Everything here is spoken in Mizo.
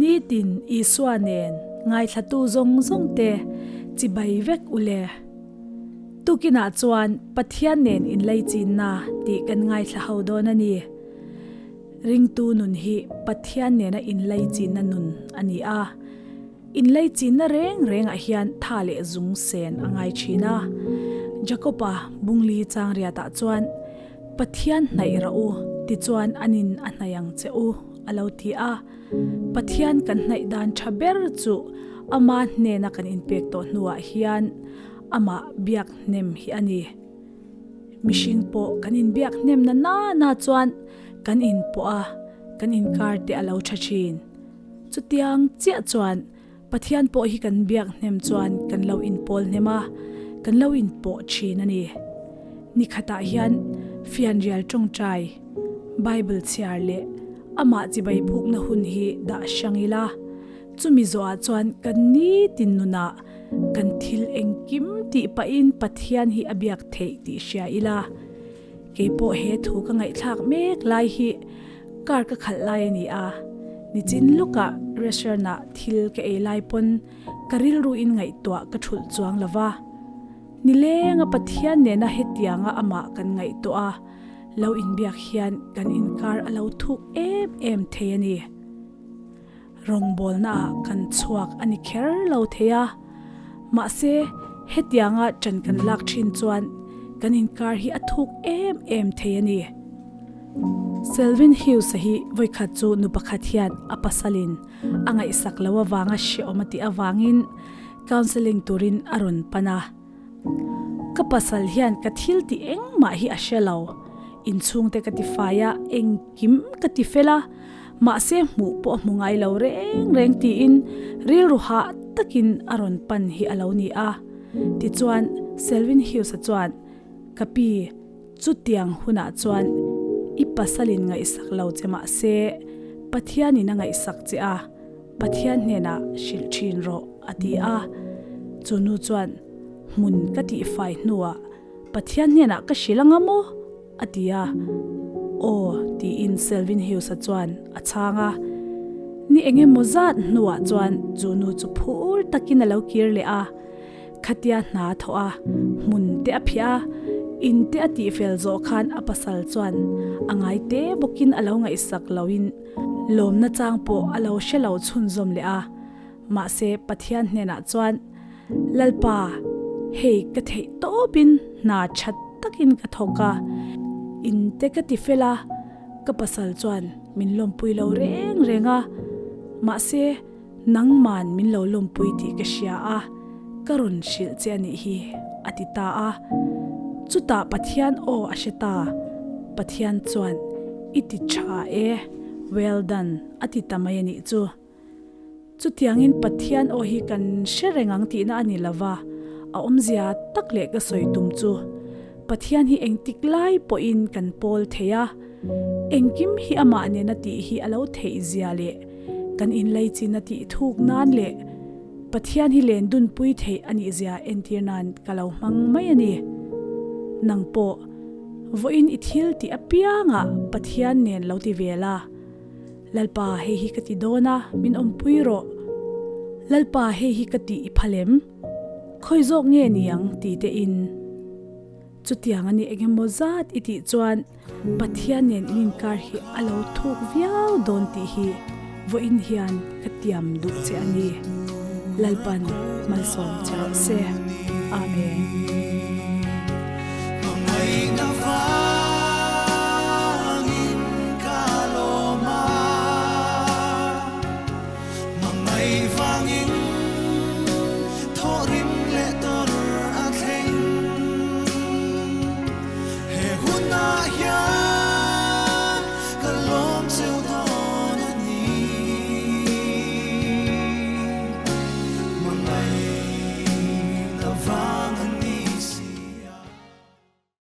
Nitin Isua nen ngaithlatu zawng zawng te chibai vek u le. Tukinah chuan Pathian nen inleichinna tih kan ngaithla ho dawn a ni. Ringtu nun hi Pathian nena inleichinna nun a ni a. Inleichinna reng rengah hian tha leh zung sen a ngai thin a. Jakob-a bungli chang riatah chuan, Pathian hnaih rah u, tichuan anin a hnaih ang che u, a lo ti a. Pathian kan hnaih dan tha ber chu ama hnena kan inpek tawh hnuah hian amah biak hnem hi a ni. Mihring pawh kan inbiak hnem na nana chuan kan inpawh a, kan inkar te a lo tha thin. Chutiang chiah chuan Pathian pawh hi kan biak hnem chuan kan lo inpawl hnem a, kan lo inpawh thin a ni. Ni khatah hian fianrial tawngtai, Bible chhiar leh amah chibai bukna hun hi dah hrang ila, chumi zawhah chuan kan nitin nunah kan thil engkim tih pahin Pathian hi a biak theih tih hria ila. Keipawh he thu ka ngaihthlak mek lai hi car ka khalh lai a ni a, nichin lawkah restaurant ah thil ka ei lai pawn ka rilru in ngaihtuah ka thulh chuang lo va. Nilenga Pathian nena hetianga amah kan ngaihtuah a, lo inbiak hian kan inkar a lo thuk em em thei a ni. Rawngbawlna ah kan chhuak a ni kher lo thei a, mahse hetianga ṭan kan lak ṭhin chuan kan inkar hi a thuk em em thei a ni. Selvin Hughes-a hi vawikhat chu nu pakhat hian a pasalin a ngaihsak lo avanga hrehawm a tih avangin counselling turin a rawn pan a. Ka pasal hian ka thil tih engmah hi a hre lo. Inchhungte ka ti fai a, engkim ka ti fel a, mahse hmuh pawh a hmu ngai lo reng reng tiin rilru hah takin a rawn pan hi a lo ni a. Tichuan Selvin Hughes-a chuan, Ka pi, chutiang hunah chuan i pasalin ngaihsak lo che mahse Pathianin a ngaihsak che a, Pathian hnenah hrilh thin rawh, a ti a. Chu nu chuan, Hmun ka tihfai hnuah Pathian hnenah ka hrilh anga maw? a ti a. Aw, tiin Selvin Hughes-a chuan a chhang a. Ni eng emaw zat hnuah chuan chu nu chu phur takin a lo kir leh a. Khatia hna thawh a, hmun te a phiah a, in te a tihfel zawh khan a pasal chuan a ngai te bawkin a lo ngaihsak loin lawmna chang pawh a lo hre lo chhunzawm leh a. Mahse Pathian hnenah chuan, Lalpa, hei ka theih tawpin hna that takin ka thawk a, in te ka ti fel a, ka pasal chuan min lawmpui lo reng reng a, mahse nangman min lo lawmpui tih ka hria a, ka rawn hrilh che a nih hi, a ti ta a. Chutah Pathian aw a hre ta, Pathian chuan, I ti tha e, well done, a ti ta mai a nih chu. Chutiangin Pathian aw hi kan hre reng ang tihna a ni lo va, a awmzia tak leh ka sawi tum chu Pathian hi engtik lai pawhin kan pawl thei a, engkim hi amah nena tih hi a lo theih zia leh kan inleichin a tih thuk nan leh Pathian hi len dunpui theih a nih zia entir nan ka lo hmang mai a ni. Nang pawh vawiin i thil tih apiangah Pathian nen lo ti ve la. Lalpa hei hi ka ti dawn a, min awmpui rawh. Lalpa hei hi ka tih i phal em? Khawi zawk nge ni ang ti te in. Chutiang a ni engemaw zat i tih chuan Pathian nen in inkar hi a lo thuk viau dawn tih hi vawiin hian ka tiam duh che a ni. Lalpan malsawm che rawh se. Amen.